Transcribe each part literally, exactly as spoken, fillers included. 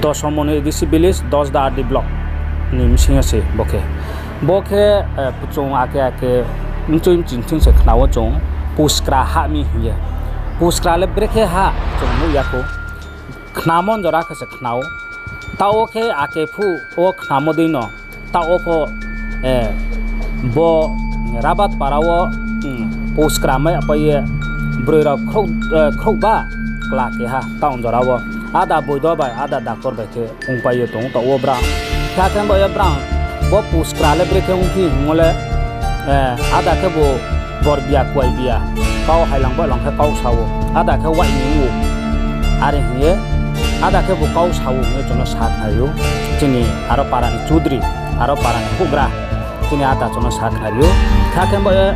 Dosomoni A D C village, Dosda R D block ni bsing yo se bo khe. Bo khe, eh, chung ake ake mchoi mching thing se khna wo chung, Puskra ha mi hing ye. Puskra le brekhe ha chung nuh ya khou. Khnamo jora khe se khna ou. Taoh wo khe ake phuh wo khnamo dei no. Taoh wo pho, eh, bo Rabat para wo, hmm, Puskra mai apai ye broi rao khrouh, eh, khrouhba kla keha taoh jora wo. Ada boido bai, ada daktor bai khe ongpai ye tong taoh wo brang. Khe akhe bo ye brang, bo Puskra le brekhe ongphi hingmo le, eh, ada khe bo bor bia, kuai bia, kau hailang baohlang khe kau sa ou, ada khe wai ni ou. Are hing ye, ada khe bo kau sa ou hing ye chung no sakhnari ou. Chini aro para ni chudri, aro para ni houhgra, chini ada chung no sakhnari ou. Kha khe bo ye,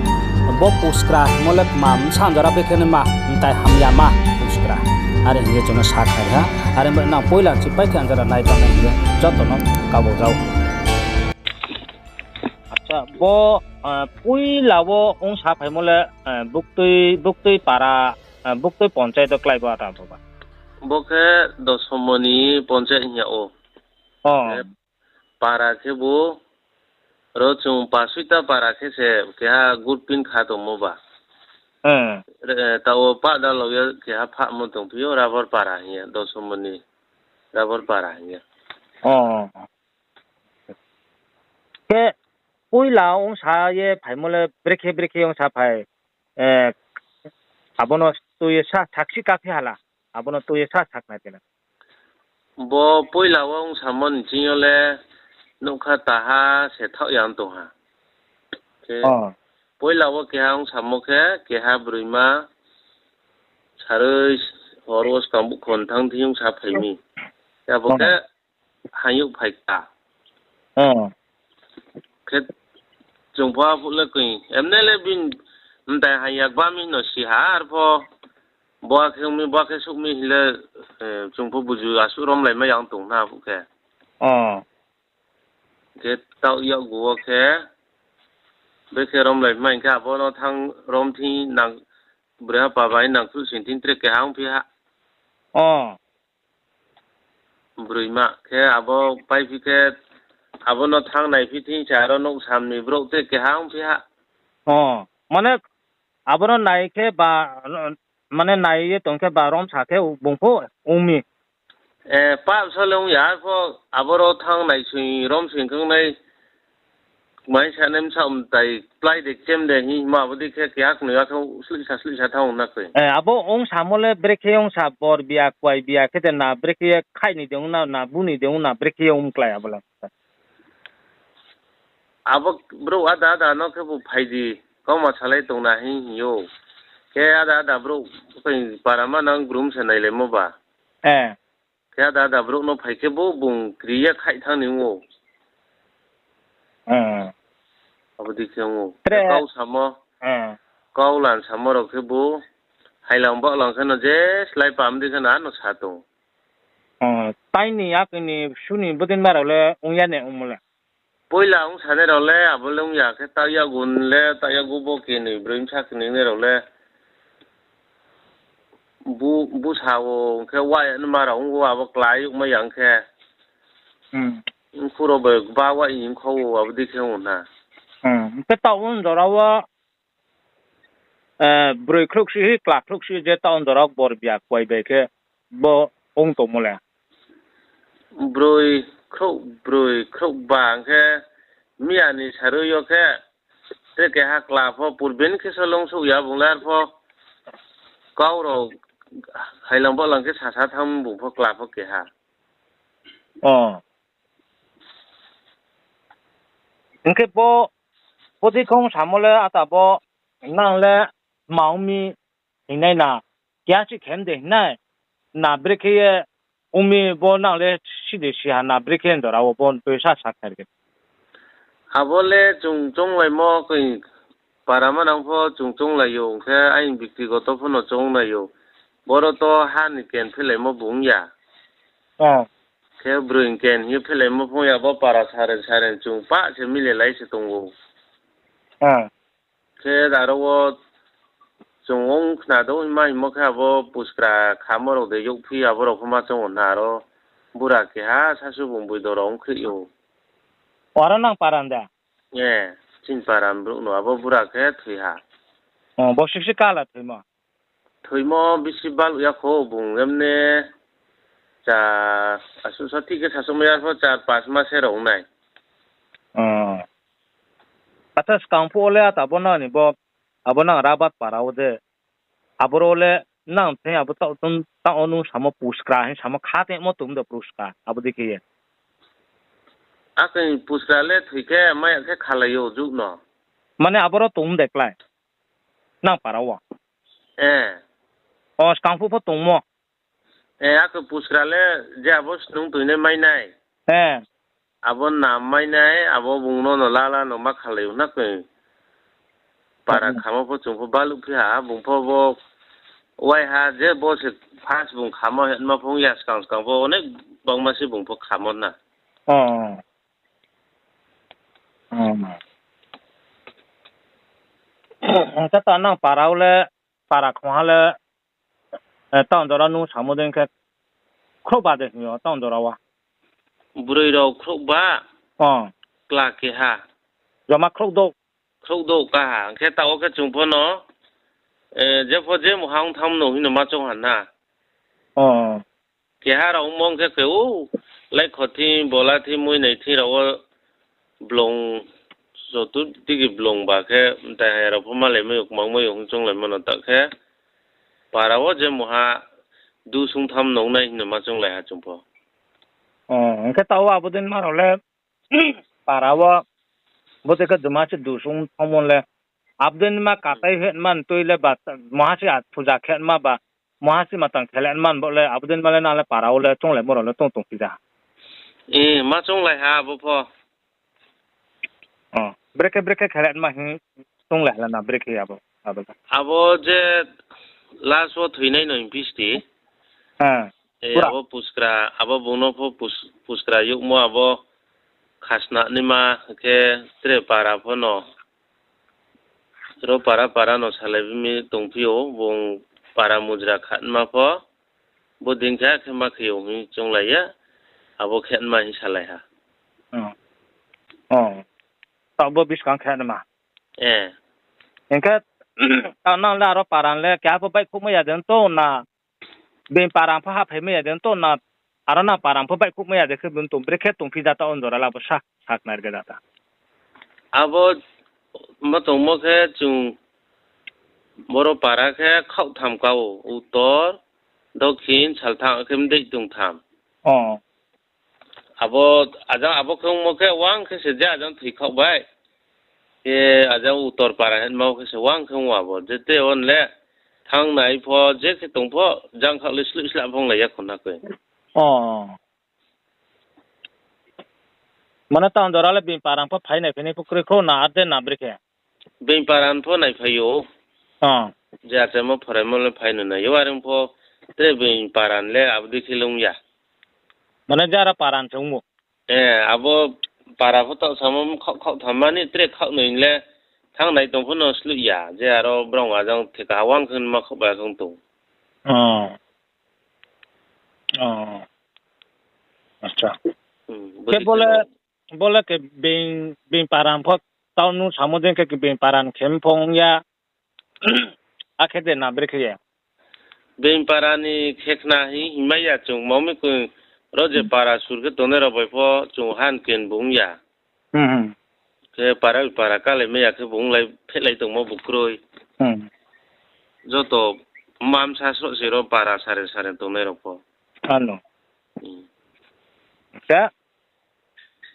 bo Puskra hingmo le tma bsa jora bekhe naima, mtai hamyama Puskra. Are hing ye chung no sakhnari ha. Are bo nang poila chipai khe anjara nai tangnai hing ye joto no kabo jao. Acha, bo, eh, poila wo ong saphaimo le, eh, buktui, buktui para, eh, buktui ponchayat wo klái bo ata bo ba? Bo khe Dosomoni ponchayat hing ya ou. O. Para khe bo, ro chung pasita para khe se keha gurpin kha tongmo ba. Eh, taoh wo pah dalao ye keha phahmo tongphi ou, Rabor para hing ye, Dosomoni Rabor para hing ye. O. Khe poila ongsa ye phaimo le brekhe brekhe ongsa phai, eh, abo no tui ye sa saksi kaphi hala, abo no tui ye sa sakhnari na. Bo poila wo ongsamo ni ching yo le nougkha taha se thaoh ya tong ha. Khe poila wo keha ongsamo khe keha broima sarui hor wo skang bukhon thanng thing ongsa phai mi. Abo khe hayouh phai kha. Khe chung pho aphuh le koi, emne le bini mtai haya gba mi no si ha, arpho bo khe ong mi, bo khe souh mi hing le, eh, chung pho buju asuh romlai mai ya tong na aphuh khe. Khe taoh yakgu wo khe, bekhe romlai mai khe abo no thanng rom thing nang, broi ha pa bai nang khruh sing thing tre keha ongphi ha. Broima khe abo paiphi khe, abo no thanng naiphi thing se aro nouh sam ni brouh tre keha ongphi ha. Mane abo no nai khe ba, mane nai ye tong khe ba romsa khe bung pho ong mi. Eh, pap sa le ong ya, arpho aboro thanng naisoing romsoing khangnai, mai sanai bsa mtai plái de kchem de hingmo abo dei khe keha knoi ya khe sleihsa sleihsa thanng ong na koi. Eh, abo ong samo le brekhe ong sa bor bia, kuai bia khe de na brekhe ye khaih ni de ong na, na bu ni de ong na brekhe ye ong klái abo le. Abo brouh ada ada no khe bo phai di, kauma salai tong na hing hing ou. Khe ada ada brouh koi para manang brum se nailaimo ba. Khe ada ada brouh no phai khe bo bung kri ye khaih thanng ni ong ou. Abo dei khe ong ou. Kau samo, kau lan samo rao khe bo hailang baohlang khe no je slái pam dei khe no ano sa tong. Tai ni akoi ni su ni bodei ma rao le ong ya ne ongmo le? Poila ong sanai rao le abo le ong ya khe, taoh yakgu le, taoh yakgu bo knoi broi bsa knoi nai rao le. Bu, busa wo ong khe wa ya nma rao ong ou, abo klái yagmai ya ong khe. Mkhu rao bai gba wa ong kha ou, abo dei khe ong na. Khe taoh ong jora wo, eh, broi khrouhsi hi, kla khrouhsi je taoh ong jora wo bor bia kuai bai khe bo ong tongmo le? Broi khrouh, broi khrouh ba ong khe miya ni sarui yo khe, tre keha kla pho purbe ni khe so longsouh ya bung le arpho kau rao hailang baohlang khe sasa thanng bung pho kla pho keha. Hing khe bo, bo dei khe ong samo le ata bo nang le ma ong mi hingnai na, keha si khem de hingnai, na brekhe ye ong mi bo nang le si de si ha na brekhe jora wo bo tui sa sakhnari khe. Abo le chung chounglaimo koi para manang pho chung chounglai ou, ong khe aini bektigoto pho no chounglai ou. Boro to ha ni ken phelaimo bung ya. Khe broi ken hing ye phelaimo phung ya, bo para saren saren chung pah se mile lai se tong ou. Khe aro wo chung ong khna do hima himo khe abo puskra khamo rao de youhphi abo rao pho ma choung o hna aro bura keha sasu bung boido rao ongkhrih ou. O aro nang para de? E, chini para ni brouh no abo bura khe thoi ha. O, bo siksi kala thoimo? Thoimo bisi baluh ya kho bung emne cha, asuh sa thik khe sasu mai ya pho char pas ma se rao ong nai. O. Acha skang phuh wo le ata bo nang ni bo, abo nang Rabat para wo de, aboro le nang thing abo taoh, taoh wo nung samo puskra hing samo kha tongmo tong do puskra, abo dei khe ye. Akhe puskra le thoi khe mai ya khe khalai ou juh no. Mane aboro tong de klái? Nang para wo? E. O, skang phuh pho tongmo? E, akhe puskra le je abo snung toinai mai nai. E. Abo nam mai nai, abo bung no no lala no ma khalai ou hna khe. Para khamo pho chung pho baluh phi ha, bung pho bo waiha je bo se first bung khamo hingma pho ong ya, skang skang pho onek bangma se bung pho khamo na. O. Hing khe ta nang para wo le, para khongha le, taoh jora nung samo dei khe khrouhba de hing yo taoh jora wo? Broi rao khrouhba? O. Kla keha. Joma khrouh douh? Khrouh douh kaha. Hing khe taoh wo khe chung pho no, e, jepho je muha ong tham no hing no ma choung ha na. O. Keha rao ongmo ong khe khe ou, laikho thing, bola thing, muinai thing rao wo blong, joto digi blong ba khe, mtai hai rao pho malai mai ou, kmang mai ou hing chounglai mano ta khe, para wo je muha du sung tham no ong nai hing no ma chounglai ha chung pho. O, hing khe taoh wo abo dei ma rao le, para wo, bo dei khe joma se du sung thanngmo le, abo dei ma katai hingma tui le ba, muha se a puja khe ma ba, muha se ma tang khe le man bo le, abo dei ma le nang le para wo le chounglai mo rao le tong tong phi da? E, ma chounglai ha abo pho. O, brekhe brekhe khe le ma hing chounglai ha le na brekhe abo, abo. Abo je last wo thoinai no hing phi sti. E, abo puskra, abo bung no pho pus-, puskra youhmo abo khasna naima khe tre para pho no. Ro para para no salai mi tongphi ou, bung para mujra khatma pho, bo dei khe khe ma khe ou hing chounglai ya, abo khe ma hing salai ha. O. O. Taoh bo buskang khe ma. E. Hing khe, taoh nang le aro para le keha pho baihkhouhmai ya de tong na, being para pho hahphai mai ya de tong na, aro nang para pho baihkhouhmai ya de khe bung tong, brekhe tongphi da taoh on jora le abo sa, sakhnari khe da ta. Abo ma tongmo khe chung boro para khe khaohtham ka ou, uttor, dokhin, salthang khe mdei tongtham. O. Abo, ajang abo khe ongmo khe wang khe se je ajang thoi khaoh bai. Khe ajang uttor para hingma khe se wang khe ong abo. Jete on le thanngnai pho, je khe tong pho, jang khaoh le sluih slah phonglai ya khona khe. O. Mane tang jora le being para pho phainai phainai pho kroi kho na, ade na brekhe? Being para pho naiphai ou. Je achaimo pharaimo le phai no nai ou, are pho tre being para le abo dei khe le ong ya. Mane jara para se ong ou. E, abo para pho taoh samo khaoh, khaoh thammani tre khaoh noi le thanngnai tong pho no sluih ya, je aro brao ajang theka wang khe ma khaoh bai khe tong. Khe bo le, bo le khe being, being para pho taoh nung samo dei khe being para khe pho ong ya, akhe de na brekhe ye. Being para ni khe khna hing hingmai ya chung, ma mi khe ro je para sur khe tongnai rao bai pho chung han ken bung ya. Khe para para kalai mai ya khe bung lai phehlai tongmo bu kroi. Joto mamsa sroh se ro para sare sare tongnai rao pho. Khe,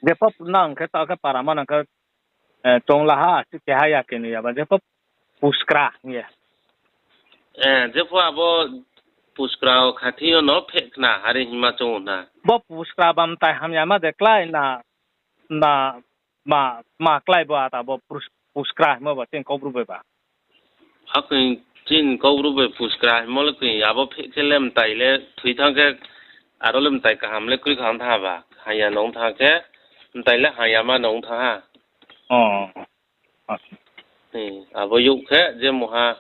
jepho nang khe taoh khe para manang khe, tongla ha, si keha ya khe ni ya ba, jepho puskra hing ye. Jepho abo puskra wo khathing yo no pheh khna, are hingma choung ou na. Bo puskra ba mtai hamyama de klái na, na, ma, ma klái bo ata bo pus-, puskra hingmo ba chini Kaubru bai ba. Akhe chini Kaubru bai puskra hingmo le khe abo pheh khe le mtai le thoi thanng khe, aro le mtai kaham le kroi kaham thanng ha ba. Hamya no ong thanng khe, mtai le hamyama no ong thanng ha. Abo youh khe je mungha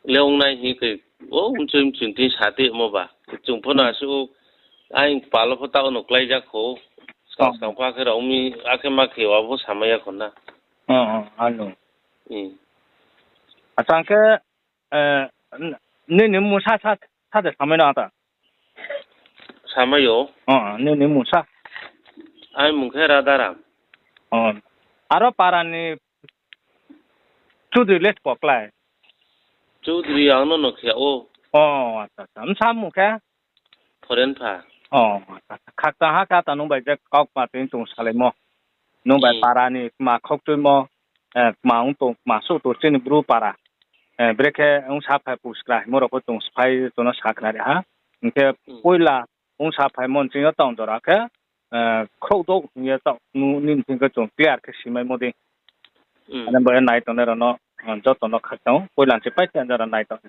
Le ong nai hing khe, o mchoi mchoi ti sa timo ba. Chung pho no asuh, aini kpal wo pho taoh no kláijak kho. Skang skang pha khe rao mi, akhe ma khe wa pho samai ya kho na. Ano. Achang khe, nini mmung sa, sa, sa de samai no ata? Samai ou. Nini mmung sa? Aini mmung khe Radharam. Aro para ni Chudri le sbo klái? Chudri ang no no khe ou. Bsa mmung khe? Phoren pha. Khakchang ha khe ata nung bai je kau kma tui tong salaimo. Nung bai para ni kma khokchuimo, kma ong tong, kma souh tong chini Bru para. Brekhe ong sa phai puskra himo rao pho chung sphai chung no sakhnari ha. Hing khe poila ong sa phaimo nching yo tang jora khe, khrouh douh hing ye taoh nini thing khe chung clear khe simaimo dei. Ane bo ye nai tongnai rao no, joto no khakchang ou, poila nching pai khe jora nai tong.